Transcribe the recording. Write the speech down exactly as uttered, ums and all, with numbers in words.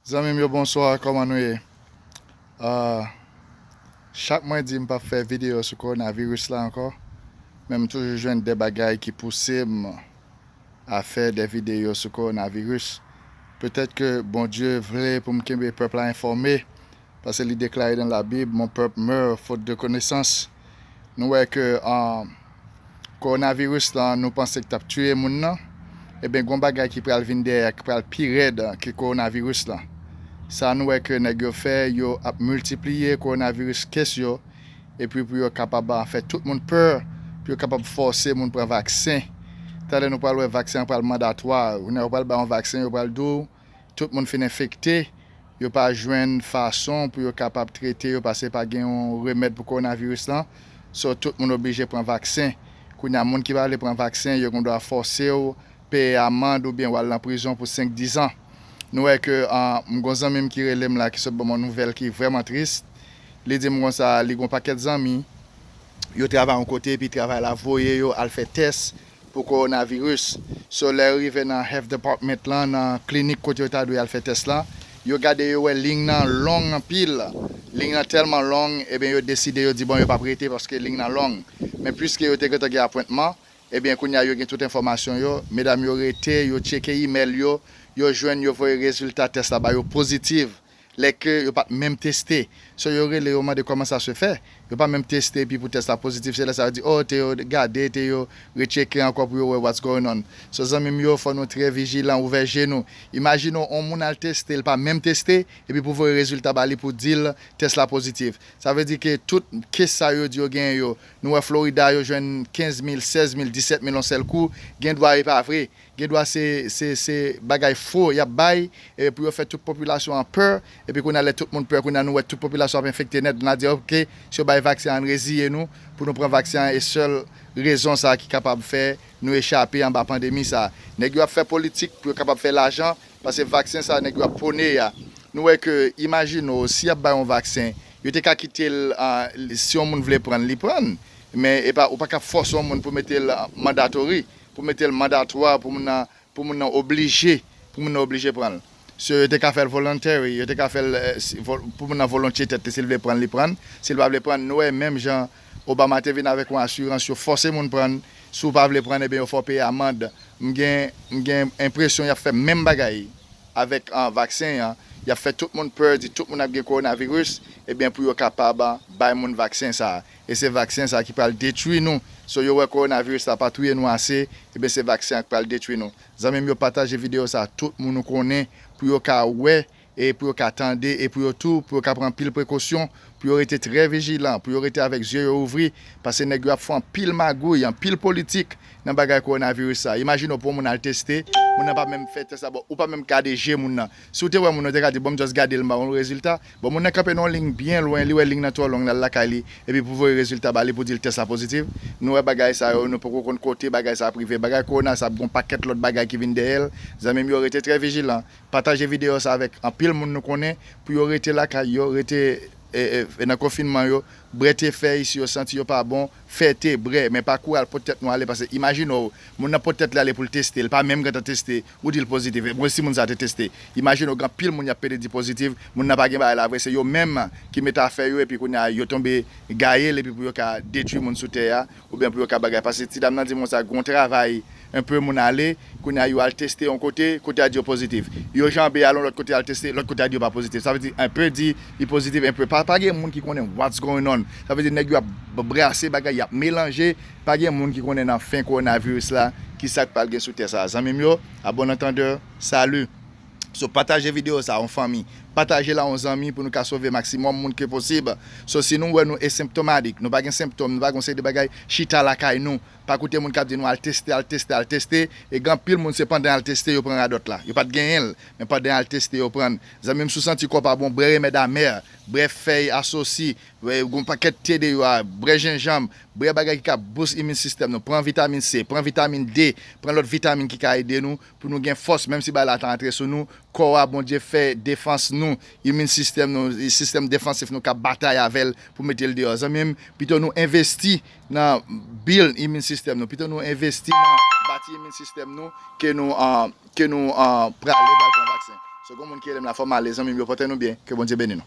Zanmi m yo, bonswa, kòman nou ye? Ah, chak mwen di m p ap fè videyo sou kowonaviris la ankò, men m toujou jwenn de bagay ki pouse m a fè de videyo sou kowonaviris. Petèt ke Bondye vle pou m kenbe pèp la enfòme, paske li deklare nan Labib, Mon peuple meurt faute de connaissance. Nou wè ke, ah, kowonaviris lan, nou panse k t ap tiye moun nan, ebyen, gon bagay ki pral vin dèyè, ki pral pi rèd ke kowonaviris lan. Sa nou wè ke nèg yo fè, yo ap miltipliye kowonaviris case yo, epi pou yo kapab, ah, fè tout moun pè, pou yo kapab fòse moun pran vaksen. Talè nou pral wè vaksen an pral mandatwa. Ou nèg yo pral bay yon vaksen, yo pral di w, tout moun fin enfekte, yo pa jwenn fason pou yo kapab trete yo, paske pa gen yon remèd pou kowonaviris lan. So, tout moun oblije pran vaksen. Kounye a, moun ki pa vle pran vaksen, yo gen dwa fòse w peye amann oubyen w al nan prizon pou senk, diz an. Nou wè ke, ah, m gon zanmi m ki rele m la, ki sot ban m yon nouvèl ki vrèman tris. Li di m konsa, li gon pakèt zanmi, yo travay yon kote, epi travay la voye yo al fè tès pou kowonaviris. So, lè yo rive nan health department lan, nan klinik kote yo ta dwe al fè tès la, yo gade, yo wè liy nan long anpil. Liy nan tèlman long, ebyen, yo deside, yo di, bon, yo p ap rete paske liy nan long. Men piske yo te gentan gen apwentman, ebyen, kounye a, yo gen tout enfòmasyon yo. Medam yo rete, yo tcheke imèl yo, yo jwenn, yo voye rezilta tès la ba yo pozitif. Lè ke yo pa t menm teste. So, yo rele, yo mande kòman sa se fè. Yo pa menm teste, epi pou tès la pozitif, se lè sa yo di, oh, te yo gade, te yo retcheke ankò pou yo wè what's going on. So, zanmi m yo, fò nou trè vijilan, ouvè je nou. Imajine w, yon moun al teste, l pa menm teste, epi pou voye rezilta ba li pou di l tès la pozitif. Sa vle di ke tout case sa yo di yo genyen yo, nou wè Florida, yo jwenn kenz mil, sèz mil, disèt mil yon sèl kou, gen dwa e pa vre. Gen dwa se, se, se bagay fo y ap bay, e pou yo fè tout popilasyon an pè, epi kounye a lè tout moun pè, kounye a nou wè tout popilasyon ap enfekte nèt, nou a di, ok, si yo bay vaksen an, ann reziye nou pou nou pran vaksen an, e sèl rezon sa a ki kapab fè nou echape anba pandemi sa a. Nèg yo ap fè politik pou yo kapab fè lajan, paske vaksen sa a nèg yo ap pwone a. Nou wè ke, imajine w, si y ap bay yon vaksen, yo te ka kite l, ah, si yon moun vle pran l, li pran l. Men e pa, ou pa ka fòse yon moun pou mete l, ah, mandatory, pou mete l mandatwa, pou moun nan pou moun nan oblije, pou moun nan oblije pran l. Si yo te ka fè l voluntary, yo te ka fè l, eh, si, vol-, pou moun nan volontye tèt li, si l vle pran l, li pran l. Si l pa vle pran l, nou wè menm jan Obama te vin avèk yon asirans, yo fòse moun pran l. Si w pa vle pran l, ebyen, yo fè w peye amann. M gen, m gen enpresyon y ap fè menm bagay avèk, ah, vaksen an. Y ap fè tout moun pè, di tout moun ap gen kowonaviris, ebyen, pou yo kapab, ah, bay moun vaksen sa a. E se vaksen sa a ki pral detwi nou. So, yo wè kowonaviris la pa touye nou ase, ebyen, se vaksen an ki pral detwi nou. Zanmi m yo, pataje videyo sa a tout moun ou konnen pou yo ka wè, e pou yo ka tande, e pou yo tou, pou yo ka pran anpil prekosyon, pou yo rete trè vijilan, pou yo rete avèk zye yo ouvri, paske nèg yo ap fè anpil magouy, anpil politik nan bagay kowonaviris sa. Imajine w pou yon moun al teste, moun nan pa menm fè tès la, bon, ou pa menm gade je moun nan. Si w te wè moun nan, ou te ka di, bon, m just gade l, m ba w rezilta. Bon, moun nan kanpe nan yon liy byen lwen, li wè liy nan twò long, l al lakay li, epi pou voye rezilta ba li pou di l tès la pozitif. Nou wè bagay sa yo, nou poko konn kote bagay sa ap rive. Bagay kowona sa ap gen yon pakèt lòt bagay ki vin dèyè l. Zanmi m yo, rete trè vijilan. Pataje videyo sa avèk anpil moun nou konnen, pou yo rete lakay yo, rete, e, e, nan konfinman yo, bwè te fè, si yo santi yo pa bon, fè te, bwè, men pa kouri al pot tèt nou ale, paske imajine w, moun nan pot tèt li ale pou l teste, l pa menm gentan teste, ou di l pozitif. E bon, si moun sa te teste, imajine w, gen anpil moun y ap pede di pozitif, moun nan pa gen bagay la vre, se yo menm ki mete afè yo, epi kounye a, yo tonbe gaye l, epi pou yo ka detwi moun sou tè a, oubyen pou yo ka bagay. Paske ti dam nan di m konsa, gen yon travay, enpe moun ale, kounye a yo al teste yon kote, kote a di yo pozitif. Yo janbe al yon lòt kote al teste, lòt kote a di yo pa pozitif. Sa vle di, enpe di li pozitif, enpe pa. Pa gen moun ki konnen what's going on. Sa vle di, nèg yo ap b-, brase bagay, y ap melanje. Pa gen moun ki konnen nan fen kowonaviris la, ki sa k pral gen sou tè sa a. Zanmi m yo, à bon entendeur, salut. So, pataje videyo sa a, yon fanmi. Pataje l a yon zanmi pou nou ka sove maksimòm moun ke posib. So, si nou wè nou esenptomatik, nou pa gen senptòm, nou pa gen yon seri de bagay, chita lakay nou. Pa koute moun k ap di nou al teste, al teste, al teste. E gen anpil moun se pandan y al teste yo pran radòt la. Yo pa t genyen l, men pandan y al teste yo pran l. Zanmi m, si w santi kò w pa bon, bwè remèd amè, bwè fèy asosi, bwè, gen yon pakèt te deyò a, bwè jenjanm, bwè bagay ki ka boost immune system nou. Pran vitamin C, pran vitamin D, pran lòt vitamin ki ka ede nou pou nou gen fòs, menm si bagay la ta antre sou nou, kò a, Bondye fè defans nou, immune system nou, sistèm defansif nou ka batay avè l pou mete l deyò. Zanmi m, pito nou envesti nan build immune system nou, pito nou envesti nan bati immune system nou ke nou, ah, ke nou, ah, prale pral pran vaksen. So, gon moun ki rele m la, fò m ale, zanmi m yo, pote nou byen, ke Bondye beni nou.